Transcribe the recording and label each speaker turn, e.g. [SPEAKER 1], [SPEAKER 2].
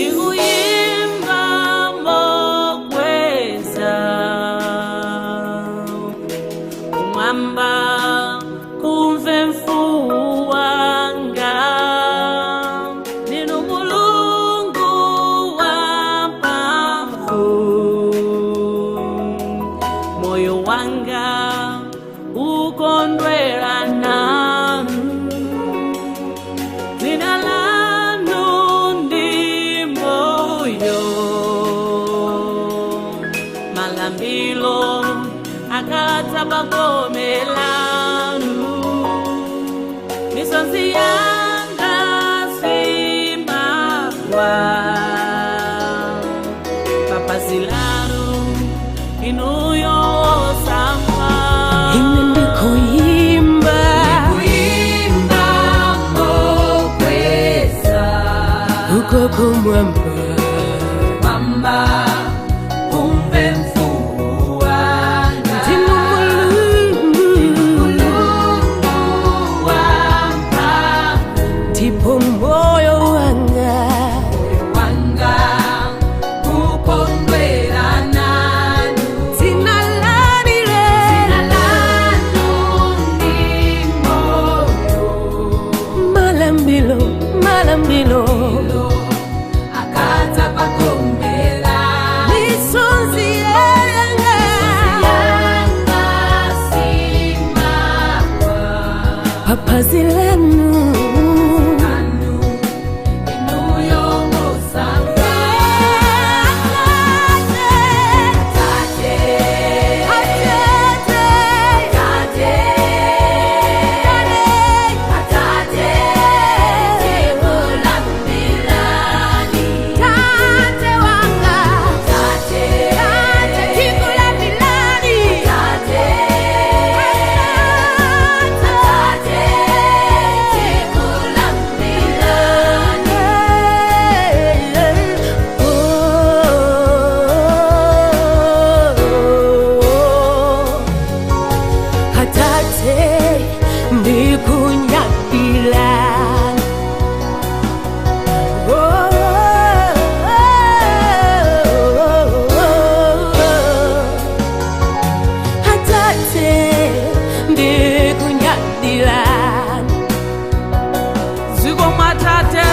[SPEAKER 1] Ndikuyimba mokweza, kumwamba kumve mfuwu wanga. Ndinu Mulungu wamphamvu, moyo wanga ukondwera nanu. Dzina lanu ndi moyo, malambilo akadza pagome lanu. Misozi yanga simagwa papazi lanu, inuyo osamwa.
[SPEAKER 2] Ine ndikuyimba,
[SPEAKER 3] Kuimba mokweza,
[SPEAKER 2] uko kumwamba,
[SPEAKER 3] mamba kumbe mfuwu wanga.
[SPEAKER 2] Ndinu Mulungu,
[SPEAKER 3] Mulungu wamphamvu,
[SPEAKER 2] ndipo moyo wanga
[SPEAKER 3] wanga ukondwera nanu.
[SPEAKER 2] Dzina lanile,
[SPEAKER 3] Dzina lanu ndi moyo,
[SPEAKER 2] malambilo, malambilo,
[SPEAKER 3] akadza pagomera.
[SPEAKER 2] Misozi yanga
[SPEAKER 3] Yanga simagwa
[SPEAKER 2] papazi lanu.
[SPEAKER 3] Anu inuyo musanga. Tate, Tate, Atate, tikulambilani.
[SPEAKER 2] Tate wanga,
[SPEAKER 3] Tate,
[SPEAKER 2] tate tikulambilani.
[SPEAKER 3] Tate, Atate, tikulambilani.
[SPEAKER 2] Atate ndikunyadila. Atate ndikunyadila.
[SPEAKER 1] Zikomo Atate.